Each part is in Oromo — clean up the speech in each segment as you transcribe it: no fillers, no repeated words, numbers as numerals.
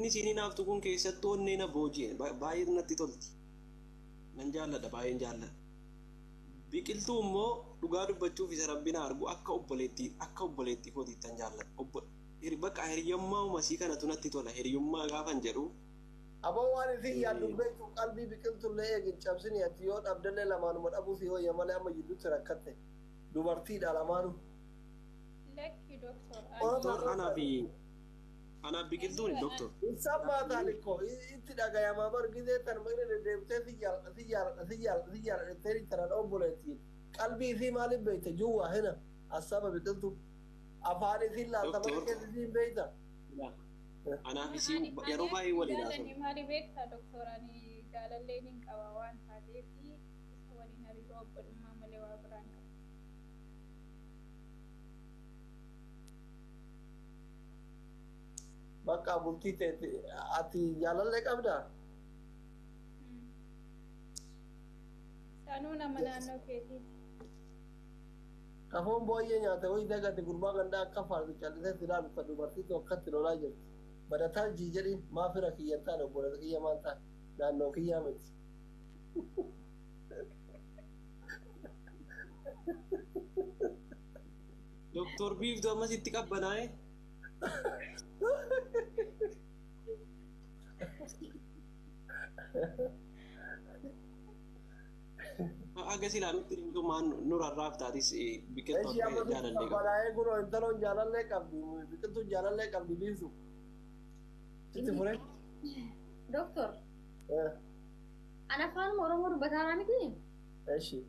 Inni isiin hinaaftu kun keessattuu onnee na booji'e baay'ee natti tolti. Nan jaalladha, baay'een jaalladha. Biqiltuu immoo dhugaa dubbachuuf isa rabbi na argu akka obboleettii, akka obboleettii kootiittan jaalladha. Obbo bakka hiriyyummaa umasii kanatu natti tola. Hiriyyummaa gaafan jedhu. Aboo waan isin yaaddu beektu, qalbii Biqiltullee eegin cabsini. Ati yoo dhabdellee lamaanuma dhabuu si wayya malee amma jidduutti rakkatte. Dubartiidha lamaanu. Lakki doktor. Doktor, anaa fi anaaf Biqiltuuni doktor. Isaan maataan ikko itti dhagayamaa bar gizee tanuma irra deddeebitee si jaaladha, si jaaladha, si jaaladha, si jaaladha jettee tana obboleettii. Qalbii isii maaliif beekte juwwaa hina asaba Biqiltuu. Afaan isiin laalta malee Doktor. keessa isiin beekta. Anaaf isii yeroo baay'ee waliin haasa'u. Jaalanni maali beektaa doktor, ani jaalallee nin qaba waan taateef isa waliin hariiroo obbolummaa malee waa biraan qabu. Bakka bultii teeti ati jaalallee qabdaa? Sanuu nama naannoo keetiiti. Kafoon booyyee nyaate wayii dagate gurbaa gandaa akka faarsu callisee si ilaalu ta dubartii tokko akkatti lolaa jirti. Badataan jii jedhiin maa fira kiyya hin taane, obboleessa kiyya maal taane, naannoo kiyyaa miti. Doktor Biiftuu ammas itti qabbanaa'e. Aga silaa nutti himtu maan nu rarraaf taatis Biqiltuu Eshi akka amma sitti jaalallee qabdi. qabbanaa'ee kunoo intaloon jaalallee qabdi, Biqiltuun jaalallee qabdi, Biiftu. Sitti fure? Doktor, ana afaanuma Oromoo dubbataa miti. Eshi.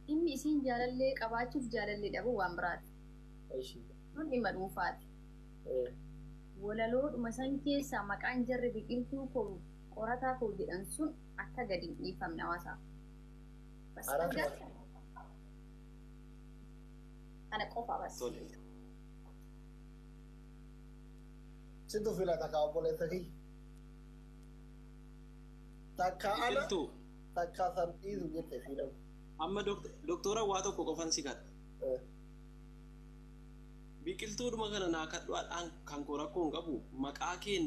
Dhimmi isiin jaalallee qabaachuuf jaalallee dhabuu waan biraati. Eshi. Kun dhimma dhuunfaati. Walaloodhuma san keessaa maqaan jarri Biqiltuu koo, qorataa koo jedhan sun akka gadi hin dhiifamne hawaasaaf. Bas. Arata. Kana qofa bas. Tole. Situ filata kaa obboleessa kiyya. Takka ana Biqiltuu. takka san dhiisu jette siidhamu. Amma doktora waa tokko qofan si kadha. Biqiltuudhuma kana naa kadhuudhaan kan koo rakkoo hin qabu, maqaa keen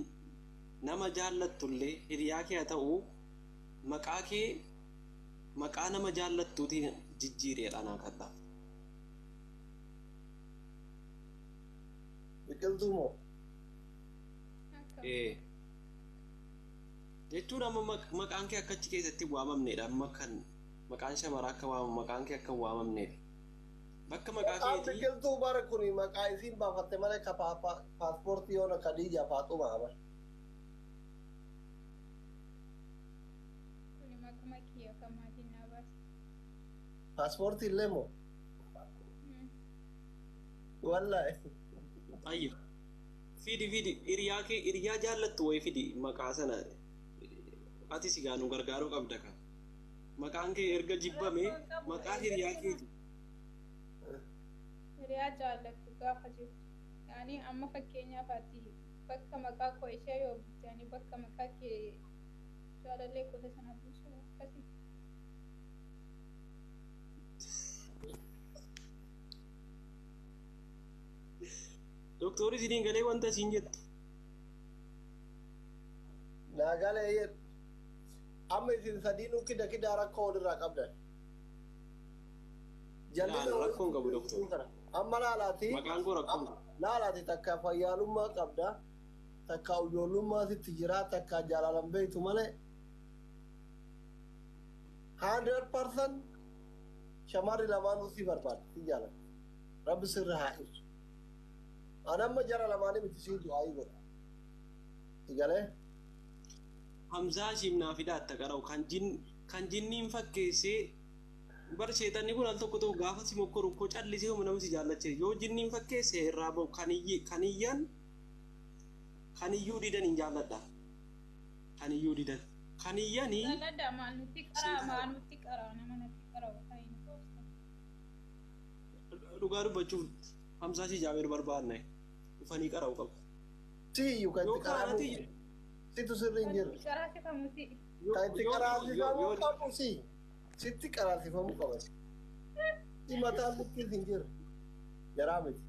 nama jaallattullee hiriyaa kee haa ta'u, maqaa kee maqaa nama jaallattuutiin jijjiireedha naa kadha. Biqiltuu moo? Akka Ee. Jechuun amma maqaan kee akka achi keessatti hin waamamnedha. Amma kan maqaan shamaraa akka waamamu maqaan kee akka hin waamamnedha. Bakka maqaa Maqaan keetii Biqiltuu bara kuni maqaa isiin baafatte malee ka paaspoortii yoona Khadija Faaxumaa bara. Kuni maquma kiyya kan maatiin naa baase. Paaspoortii illee moo? Wallaahi. Ayyoo. Fidi, fidi, hiriyaa kee, hiriyaa jaallattu wayii fidi maqaa sana. Ati si gaanuu gargaaruu qabda kan. Maqaan kee erga jibbame Rakkoo hin qabu. maqaa hiriyaa keeti. Hiriyaa jaallattu gaafa jirtu. Yaani amma fakkeenyaaf ati bakka maqaa koo ishee yoo buute, ani bakka maqaa kee jaalallee koota sana buusu akkasii. Doktorri isiniin galee wanta isiin jettu. Naa galee jedhu. Amma isin sadiinuu kida kidaa rakkoo walirraa qabdan. Laal, rakkoo hin qabu doktor. Amma laalaati. Maqaan koo rakkoo hin qabu. Laalaati, takka fayyaalummaa qabda. Takka ijoollummaa sitti jira. Takka jaalalan beektu malee. 100% shamarri lamaanuu si barbaada. Si jaalatti. Rabbi sirra haa ibsu. Ani amma jara lamaanii miti sii du'aayii godha. Si galee? Hamzaa Shiim naa fidaa qara'u kan jin kan jinniin fakkeessee bar. Sheexanni kun al tokko tokko gaafa si mokkoru koo callisee homa nama si jaallachee yoo jinniin fakkeesse irraa ba'u kan iyyi kan iyyan kan iyyuu didan hin jaalladha. Kan iyyuu didan kan iyyanii. Jaalladha, maal nutti qaraa, maal nutti qaraa, nama natti qara'u kan hin toofta. Dhugaa dubbachuuf Hamzaa Shii Jaabir barbaadne dhufanii qara'u qabu. Si iyyuu kan itti Yookaan qaraamuu ati situ sirri hin jiru. Kan qaraasifamuti. Kan itti qaraasifamuu qabu si. Sitti qaraasifamuu qaba. Si mataan likkis hin jiru. Jaraa miti.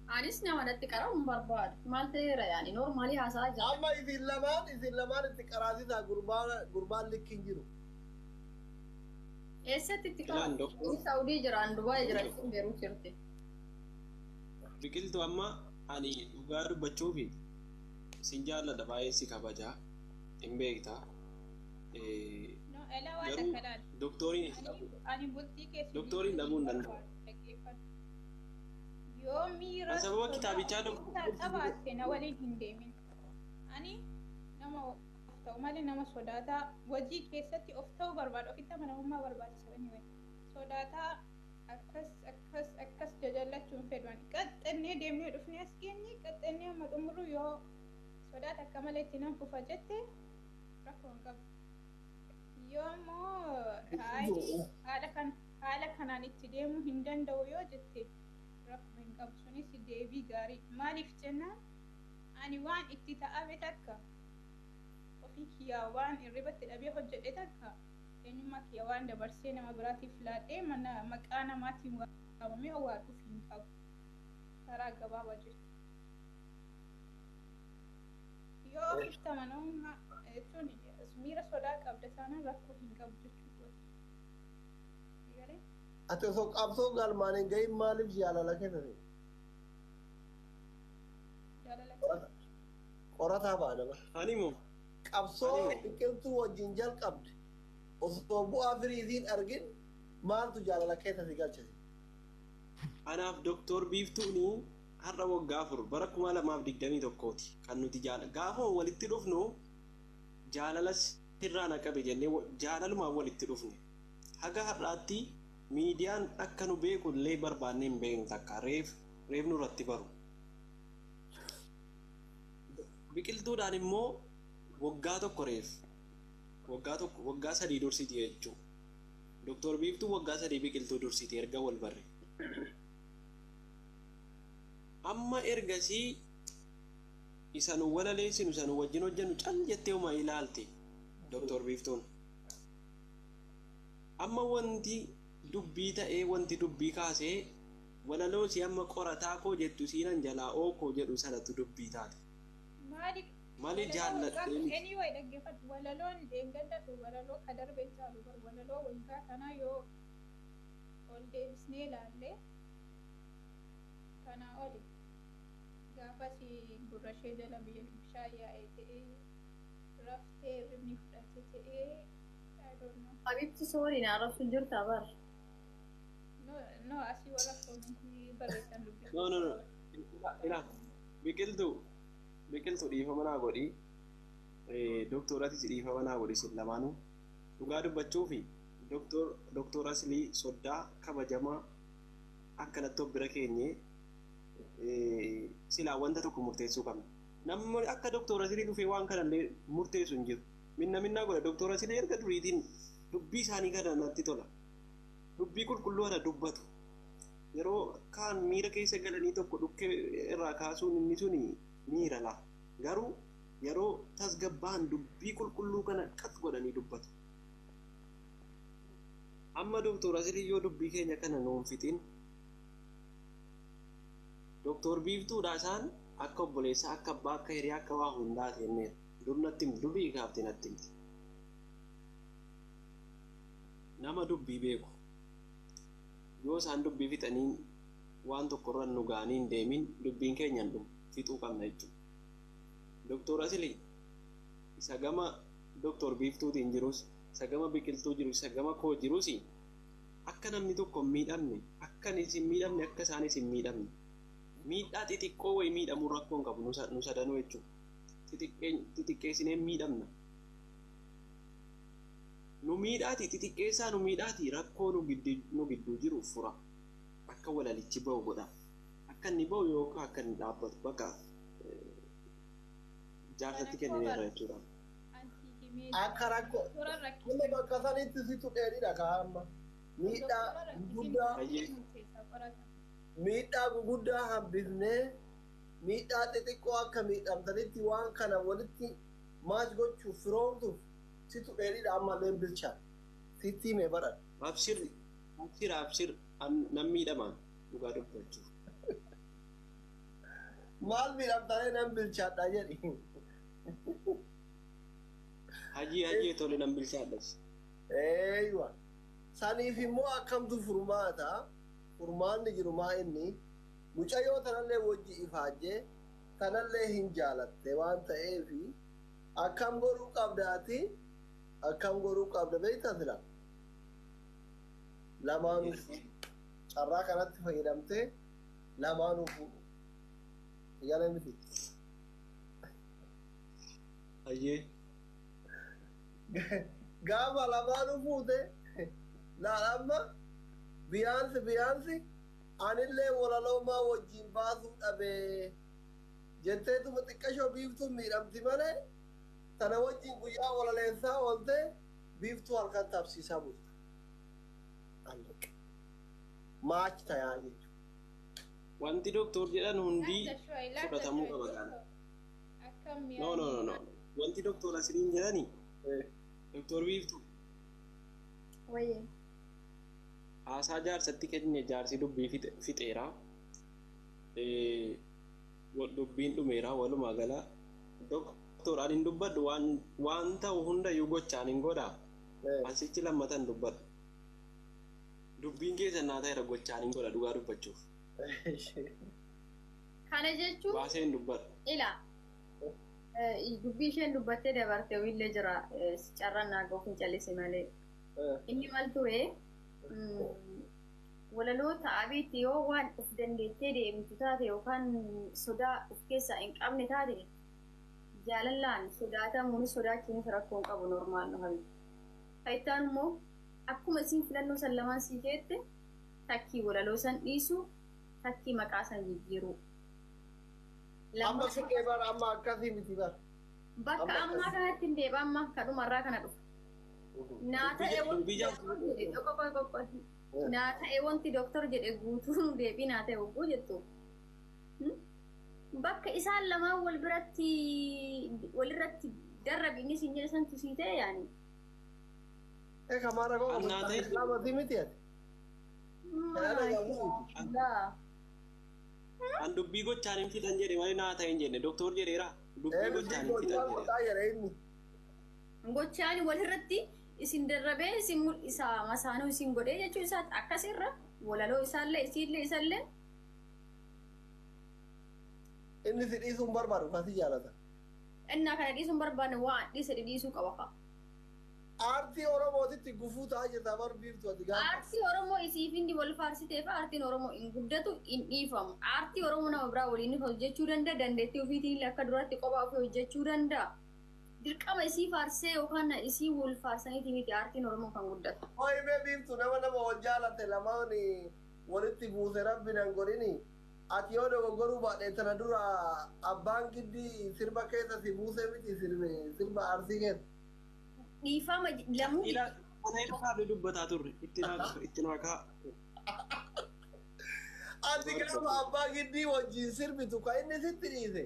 Anis nama natti qara'u hin barbaadu. Maal ta'eera yaani normaalii haasa'aa jira. Amma isin lamaan itti qaraasisaa, gurbaan likki hin jiru. Eessatti itti Ilaan qara'u? doktor Inni Saudii jira, an Dubaay jira, isin Beerut jirti. Biqiltuu, amma ani dhugaa dubbachuufi sin jaalladha, baay'ee si kabajaa hin beektaa. No, elaa waan Garuu takka laal. doktoriin Ani bultii keessa doktoriin dhabuu hin danda'u. Dhaggeeffadhu. Yoo miira An sababa sodaa kitaabichaa ofiisaa qabaatte na waliin hin deemin. Ani nama of ta'u malee nama sodaataa hojii keessatti of ta'uu barbaada. Ofitti amanamummaa barbaachisa anyway. Sodaataa akkas akkas akkas jajallachuu hin fedhu ani. Qaxxannee deemnee dhufnee as geenye, qaxxannee amma xumurru yoo sodaata akka malee itti nan fufa jette rakkoo hin qabu. Yoo immoo haala kan haala kanaan itti deemuu hin danda'u yoo jette rakkoo hin qabu. Sunis deebii gaarii. Maaliif jennaan, ani waan itti ta'ame takka ofii kiyyaa waan hirribatti dhabee hojjedhe takka eenyummaa kiyya waan dabarsee nama biraatiif laadhee mana maqaa namaatiin waamamee awwaaluuf hin qabu. Karaa gabaabaa jirtu. Yoo ofitti amanamummaa jechuun miira sodaa qabda taanaan rakkoo hin qabu jechuudha. Galee? Ati osoo qabsoo galmaan hin gahin maaliif jaalala kennite? Jaalala. Qorataa ba'a nama. Ani moo Qabsoo Ani- biqiltuu wajjin jalqabde osoo bu'aa firiitiin argin maaltu jaalala keessa si galchise? Anaaf Doktor Biiftuun har'a waggaa 4, bara 2021ti kan nuti jaala gaafa walitti dhufnu, jaalala sirraa na qabe jennee jaalalumaan walitti dhufne. Haga har'aatti miidiyaan akka nu beeku illee barbaannee hin beeknu, takka reef reef nurratti baru. Biqiltuudhaan immoo waggaa tokko reef waggaa tokko, waggaa 3 dursiti jechuudha. Doktor Biiftuu waggaa 3 biqiltuu dursiti erga wal barre. Amma ergasii isa nu walaleessinu, isa nu wajjin hojjennu cal jettee uma ilaalte Doktor Biiftuun. Amma wanti dubbii ta'ee, wanti dubbii kaasee, walaloo si amma qorataa koo jettu siinan jalaa ookoo jedhu sanatu dubbii taate. Maali? Malee jaalladhee miti. Anyway, dhaggeeffadhu. Walaloon deenganda fi walaloo ka darbee caalu bar walaloo waggaa kanaa yoo ol deebisnee ilaalle kanaa oli gaafas gurra ishee jala biyya bishaan yaa'ee ta'ee raftee hirribni fudhate ta'ee, I don't know. Habibti, sorry, na arrabsu jirta bar. No, no, asii warra koomentii barreessan dubbisu. No, no, no. Ilaa, biqiltuu, biqiltuu, dhiifama naa godhi. Doktoratis dhiifama naa godhi isin lamaanuu. Dhugaa dubbachuu fi Doktor Aslii soddaa kabajamaa akkanatti of bira keenye silaa wanta tokko murteessuu qabna. Namni akka Doktor Aslii dhufee waan kanallee murteessu hin jiru. Minna minnaa godha. Doktor Aslii erga duriitiin dubbii isaanii kana natti tola. Dubbii qulqulluu kana dubbatu. Yeroo kaan miira keessa galanii tokko dhukkee irraa kaasuun inni suni miira laa. Garuu yeroo tasgabbaan dubbii qulqulluu kana qas godhanii dubbatu. Amma Doktor Aslii yoo dubbii keenya kana nuun fixin, Doktor Biiftuudha isaan akka obboleessaa, akka abbaa, akka hiriyaa, akka waa hundaa kenneera. Dur natti himti, durii kaafte natti himti. Nama dubbii beeku. Yoo isaan dubbii fixanii waan tokko irra nu ga'anii hin deemin, dubbiin keenya hin dhumu, fixuu qabna jechuudha. Doktor Aslii isa gama Doktor Biiftuutiin jirus, isa gama biqiltuu jiru, isa gama koo jirus, akka namni tokko hin miidhamne, akka inni hin miidhamne, akka isaanis hin miidhamne. Miidhaa xixiqqoo wayii miidhamuu rakkoo hin qabu nu sadanuu jechuudha. Xixiqqeessinee miidhamna. Nu miidhaati xixiqqeessaa, nu miidhaati rakkoo nu gidduu jiru fura. Akka walalichi bahu godha. Akka inni bahu yookaan akka inni dhaabbatu bakka jaarsatti kennineerra jechuudha. Akka rakkoo inni bakka sanitti situ dheedhidha kaa'amma. Miidhaa guguddaa, miidhaa guguddaa hambifnee miidhaa xixiqqoo akka miidhamtanitti waan kana walitti maach gochuuf firoomtuuf situ dheedhidha ammallee bilchaa. Sitti himee baran. Abshir, abshir, abshir, nan miidhama dhugaa dubbachuuf. Maal miidhamtaree nan bilchaadha jedhi. Hajii hajii tole nan bilchaadhas. Eeywa. Saniif immoo akkamtu furmaata? Furmaanni jiru maa inni mucayyoo tanallee wajji ifaajjee tanallee hin jaalatte waan ta'eefi akkam godhuu qabdaati, akkam godhuu qabda beektaa sila. Lamaanuu carraa kanatti fayyadamtee lamaanuu fuudhu. Yaala miti. Hayyee. Gaafa lamaanuu fuute laal amma biyaansi biyaansi anillee walaloomaa wajjin baasuu dhabee jetteetuma xiqqashoo biiftuun miidhamti malee tana wajjin guyyaa walaleessaa oolte biiftuu halkan tabsiisaa bulta. Maachi tayaa jechuudha. Wanti doktor jedhan hundi fudhatamuu qaba kana. Akkam. No, no, no, no. Wanti doktor asiriin jedhani, doktor Biiftuu, Wayye. Haasaa jaarsatti kenne jaarsi dubbii fixeera. Dubbiin dhumeera walumaa gala. Doktor, ani hin dubbadhu, waan ta'u hundayyuu gochaan hin godha. Asichi lammatan dubbadhu. Dubbiin keessan naa ta'eera, gochaan hin godha dhugaa dubbachuuf. Kana jechuun Baasee hin dubbadhu. Ila dubbii isheen dubbattee dabarte illee jira, carraan naa gahuuf hin callise malee. Inni maal ture, walaloota abiitti yoo waan of dandeettee deemtu taate yookaan sodaa of keessaa hin qabne taate, jaalallaan sodaatamuunis sodaachuunis rakkoo hin qabu, normal nu habi. Fayitaan immoo akkuma isin filannoo san lamaan sii keette, takkii walaloo san dhiisu, takkii maqaa san jijjiiruu. Amma fixee bara, amma akkasii miti bara. Bakka Amma ammaa akkas- kanatti hin deebi'a, amma kadhumarraa kana dhufa. Naa ta'e wanti Dubbii jaarsi- doktor jedhe qofa qofa. Naa ta'e wanti doktor jedhe guutuun deebii naa ta'e hogguu jettu. Bakka isaan lamaan wal biratti walirratti darrabi inni siin jedhe santu sii ta'e yaani. Ee, kamaara koo Annaa ta'e- islaamati miti ati. Laa. An dubbii gochaan hin fixan jedhe malee naa ta'e hin jenne. Doktor jedheera. Dubbii Ee, gochaan hin dubbii fixan gochaan jedhe. godhaa jedhe inni. Gochaan walirratti isin darrabee isin mul'isa, masaanuu isin godhee jechuu isaati akkasirra walaloo isaallee isiillee isallee. Inni si dhiisuun barbaadu kasi jaalata. Innaa kana dhiisuun barbaanne, waan dhiise dhiisuu qaba fa'a. Aartii Oromootitti gufuu ta'aa jirta bar Biiftuu ati gaafa. Aartii Oromoo isiif inni wal faarsiteef aartiin Oromoo hin guddatu, hin dhiifamu. Aartii Oromoo nama biraa waliin hojjechuu danda'a. Dandeettii ofiitiin illee akka duraatti kophaa ofii hojjechuu danda'a. Dirqama isii faarsee yookaan isii wal faarsaniiti miti aartiin Oromoo kan guddatu. Hooyi mee Biiftuu, nama nama wal jaalate lamaan walitti buuse rabbi nan godhini. Ati yoo dogoggoruu baadhee tana dura abbaan giddii sirba keessa si buusee miti sirba arsii keessa. Dhiifama lamuu. Ila kana irra kaafne dubbataa turre, itti naa itti naa kaa. Ati gaafa abbaa giddii wajjin sirbitu kan inni sitti dhiise.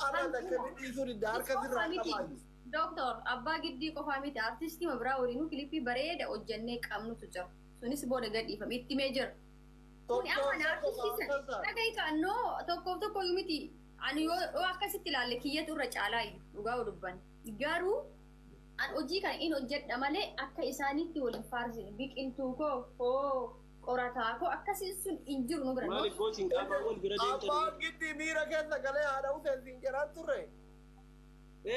Arra takka inni dhiisuu didda harka sirraa qabaayu. Dooktor, abbaa giddii qofaa miti, aartistii biraa waliinuu kilippii bareeda hojjennee qabnutu jira. Sunis booda gad dhiifame itti himee jira. Kuni amma aartistii sana dhagahi kaannoo tokkoof tokko iyyuu miti. Ani yoo akkasitti ilaalle kiyyatu irra caalaa iyyuu dhugaa dubban. Garuu an hojii kana in hojjedha malee akka isaaniitti waliin faarsine, biqiltuu koo hoo qorataa koo akkasiin sun hin jiru nu bira. Maaliif goosiin qaamaan wal bira deemtanii? Abbaan giddii miira keessa galee haadha Huseen siin jedhaan turre.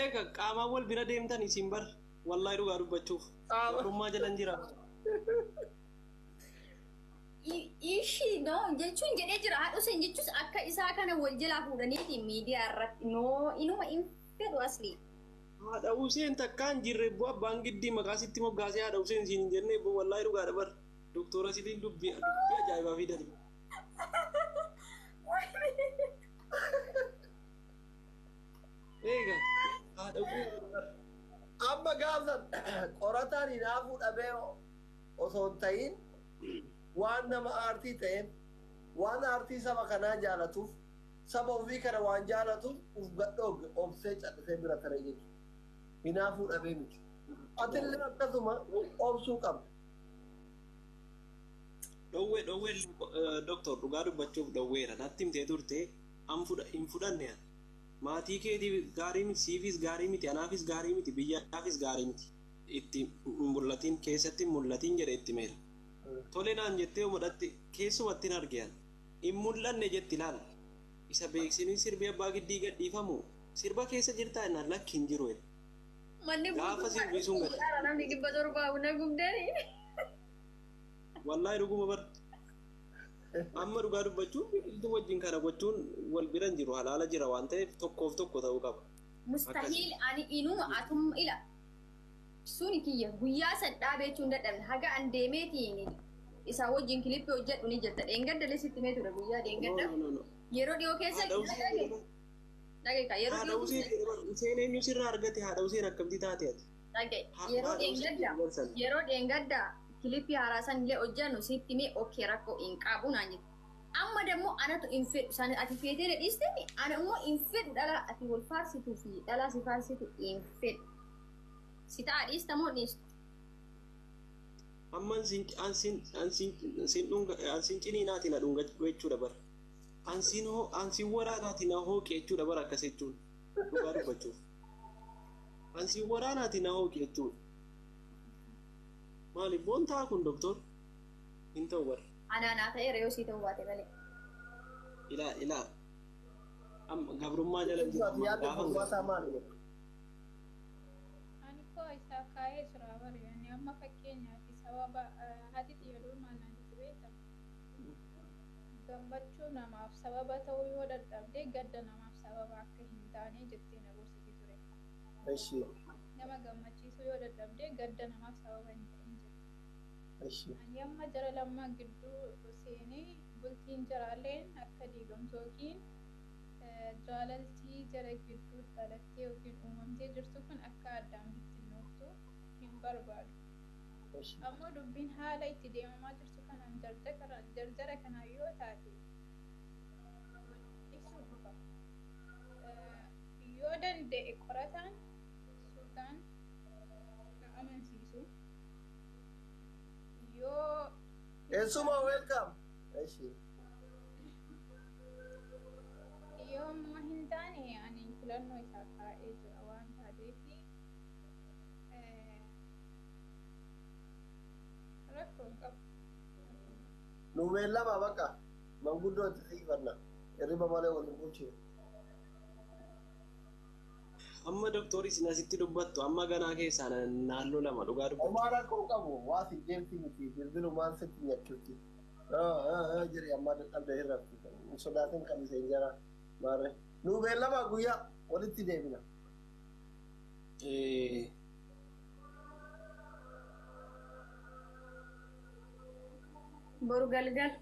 Eega qaamaan wal bira deemtan isin bar, wallahi dhugaa dubbachuuf. Warrummaa jalan jira. Ishii no jechuun jedhee jira, haadha Huseen jechuus akka isaa kana wal jalaa fuudhaniiti miidiyaa irratti no inuma hin fedhu asli. Haadha Huseen takkaan jirre bu'aa abbaan giddii maqaa sitti moggaasee haadha Huseen siin hin jenne wallahi dhugaadha bar. Doktora sitiin dubbii dubbii ajaa'ibaa fidan. Eega haadha Huseen. Amma gaafsan qorataan hinaafuu dhabee osoo hin ta'in, waan nama aartii ta'eef, waan aartii saba kanaa jaalatuuf, saba ofii kana waan jaalatuuf uf gadhooge obsee callisee bira tare jechuudha. Hinaafuu dhabee miti. Atillee akkasuma obsuu qabda. Dhowwee dhowwee, doktor, dhugaa dubbachuuf dhowweera natti himtee turte. An hin fudhanne an. Maatii keetiif gaarii miti, siifis gaarii miti, anaafis gaarii miti, biyyaafis gaarii miti. Itti hin mul'atin, keessatti hin mul'atin jedhe itti meera. Tole naan jettee umadhatti keessumatti hin arge an. Hin mul'anne jetti laal. Isa beeksisni sirbi abbaa giddii gadhiifamu sirba keessa jirtaa jennaan lakki hin jiru jedhe. Manni Gaafa sirbi sun gad. Namni 700 na gubdani. Wallaahi dhuguma bar. Amma dhugaa dubbachuun biqiltuu wajjin kana gochuun wal bira hin jiru, halaala jira waan ta'eef tokkoof tokko ta'uu qaba. Mustahiil ani inuma atum ila. Suni kiyya guyyaa san dhaabee jechuun dadhabne haga an deemeetiin isaa wajjin kilippii hojjedhu ni jirta. Dheengadda sitti mee ture guyyaa dheengadda. Yeroo dhiyoo keessa dhagee yeroo Haadha dhiyoo Useen Useen eenyu sirraa argate? Haadha Useen akkamitti taate ati? Dhagee yeroo dheengadda yeroo dheengadda kilippii haaraa san illee hojjennu sitti mee okay rakkoo hin qabu naan jette. Amma dammoo anatu hin fedhu san ati feetee dhiiste, ana immoo hin fedhu dhala ati wal faarsituu fi dhala si faarsitu hin fedhu. Si ta'a dhiista moo dhiistu? Amma ansin ciniinaati na dhungachuu jechuudha bara. Ansin hoo ansin waraanaati na hooqe jechuudha bara akkas jechuun dhugaa dubbachuuf. Ansin waraanaati na hooqe jechuudha. Maaliif boontaa kun doktor? Hin ta'u bara. Anaa naa ta'eera yoo sii ta'uu baate malee. Ilaa ilaa. Amma gabrummaa jala hin jiru. Yaadni Gaafa furmaataa maali? Ani koo isaa kaa'ee jira bari ani amma fakkeenyaaf sababa haati xiyya maal naan jette beektaa? Gammachuu namaaf sababa ta'uu yoo dadhabde gadda namaaf sababa akka hin taane jettee na gorsiti ture. Eshi. Nama gammachiisuu yoo dadhabde gadda namaaf sababa hin ta'in jette. Eshi. Ani amma jara lamaan gidduu seenee bultiin jaraalleen akka diigamtu yookiin jaalaltii jara gidduu dhalattee yookiin uumamtee jirtu kun akka addaan bittinnooftu hin barbaadu. Eshi. Ammoo dubbiin haala itti deemamaa jirtu kanaan jarjara kanaan yoo taate ibsuu dhufa. Yoo danda'e qorataan suutaan na amansiisu. Yoo Eessuma welcome. Eshi. Yoo immoo hin taane ani filannoo isaa kaa'ee jira waan taateef rakkoo hin qabu. Nu beellama bakka manguddoo itti siifanna. Hirriba malee wal hin bulchine. Amma doktori isin asitti dubbattu amma ganaa keessaa naannoo lama dhugaa dubbattu. Homaa rakkoo qabu waa si deemti miti bilbilumaan sitti nyakkifti. Jedhi amma dadhabde hin rafti. Hin sodaatin qabiseen jara maarree. Nu beellama guyyaa walitti deebina. Boru galgal.